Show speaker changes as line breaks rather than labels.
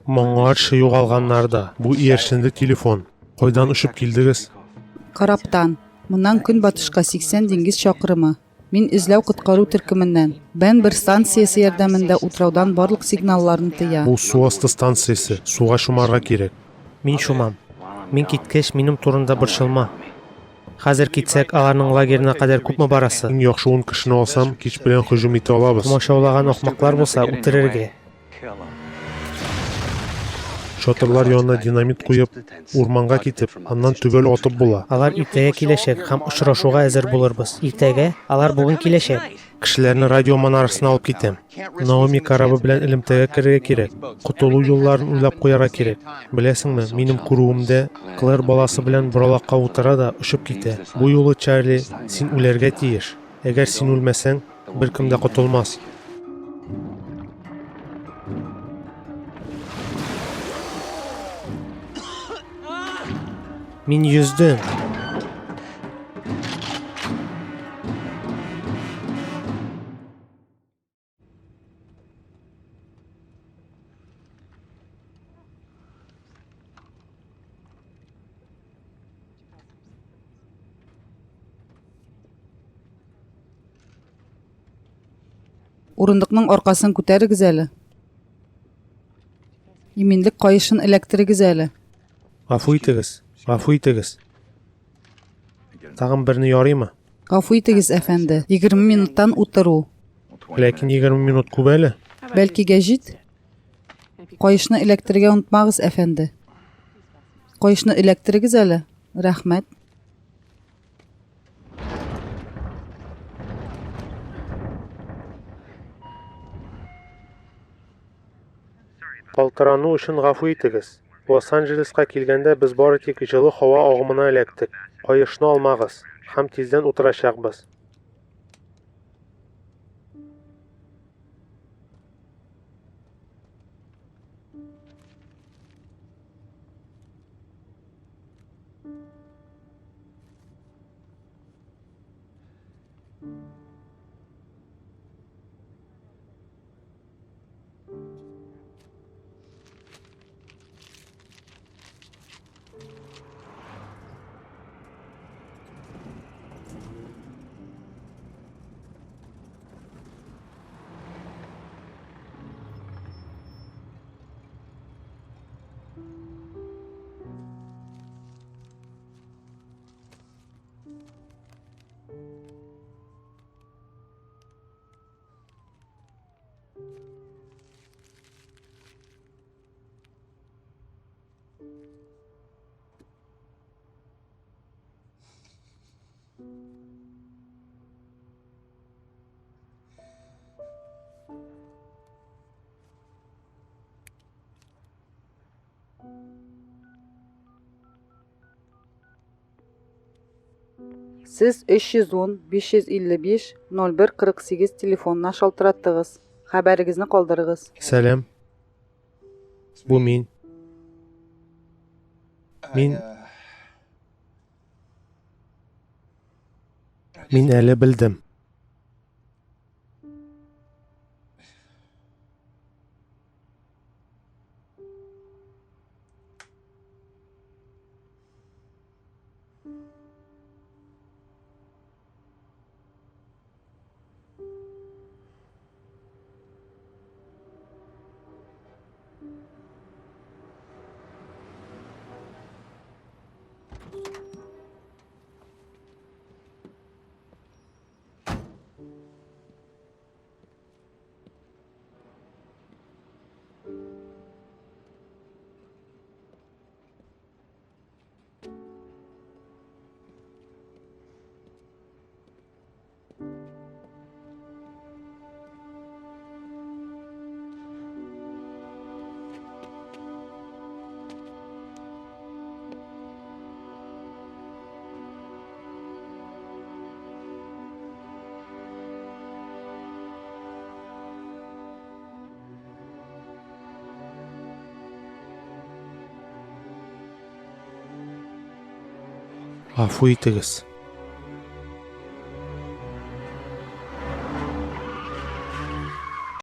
Моңарчы югалганнар да. Бу иярченле телефон. Кайдан очып килдегез?
Корабтан. Моннан көнбатышка 80 диңгез чакрымы. Мин эзләү-коткару төркеменнән. Бен бер станциясе ярдәмендә утраудан барлык сигналларны тыя.
Бу су асты станциясе. Суга чумарга кирәк.
Мин чумам. Мин киткәч, минем турында борчылма. Хәзер китсәк, аларның лагерена кадәр күпме барасы?
Иң яхшы ун кешене алсам, кич белән һөҗүм итә алабыз.
Комачаулаган ахмаклар булса, үтерергә.
Чатырлар янына динамит куеп, урманга китеп, аннан төгәл атып була.
Алар иртәгә киләчәк һәм очрашуга әзер булырбыз. Иртәгә? Алар бүген киләчәк.
Кешеләрне радио манарасына алып китәм. Наоми корабы белән элемтәгә керергә кирәк. Котылу юлларын уйлап куярга кирәк. Беләсеңме, минем күрүемдә, Клэр баласы белән боралакка утыра да очып китә. Бу юлы, Чарли, син үләргә тиеш. Әгәр син үлмәсәң, беркем дә котылмас.
Мин йөздем.
Урындыкның аркасын күтәрегез әле. Иминлек каешын эләктерегез әле.
Гафу итегез, гафу итегез. Тагын берне ярыймы?
Гафу итегез, әфәнде. 20 минуттан утыру.
Ләкин 20 минут күп әле.
Бәлки гәҗит? Каешны эләктерергә онытмагыз, әфәнде. Каешны эләктерегез әле. Рәхмәт.
Калтырану өчен гафу итегез. Лос-Анджелеска килгәндә без бары тик җылы һава агымына эләктек. Каешны алмагыз, һәм тиздән утырачакбыз.
Сез 310 555 01 48 телефонына шалтыраттыгыз. Хәбәрегезне калдырыгыз.
Сәлам. Бу мин. Мин Мин әле белдем. Гафу итегез.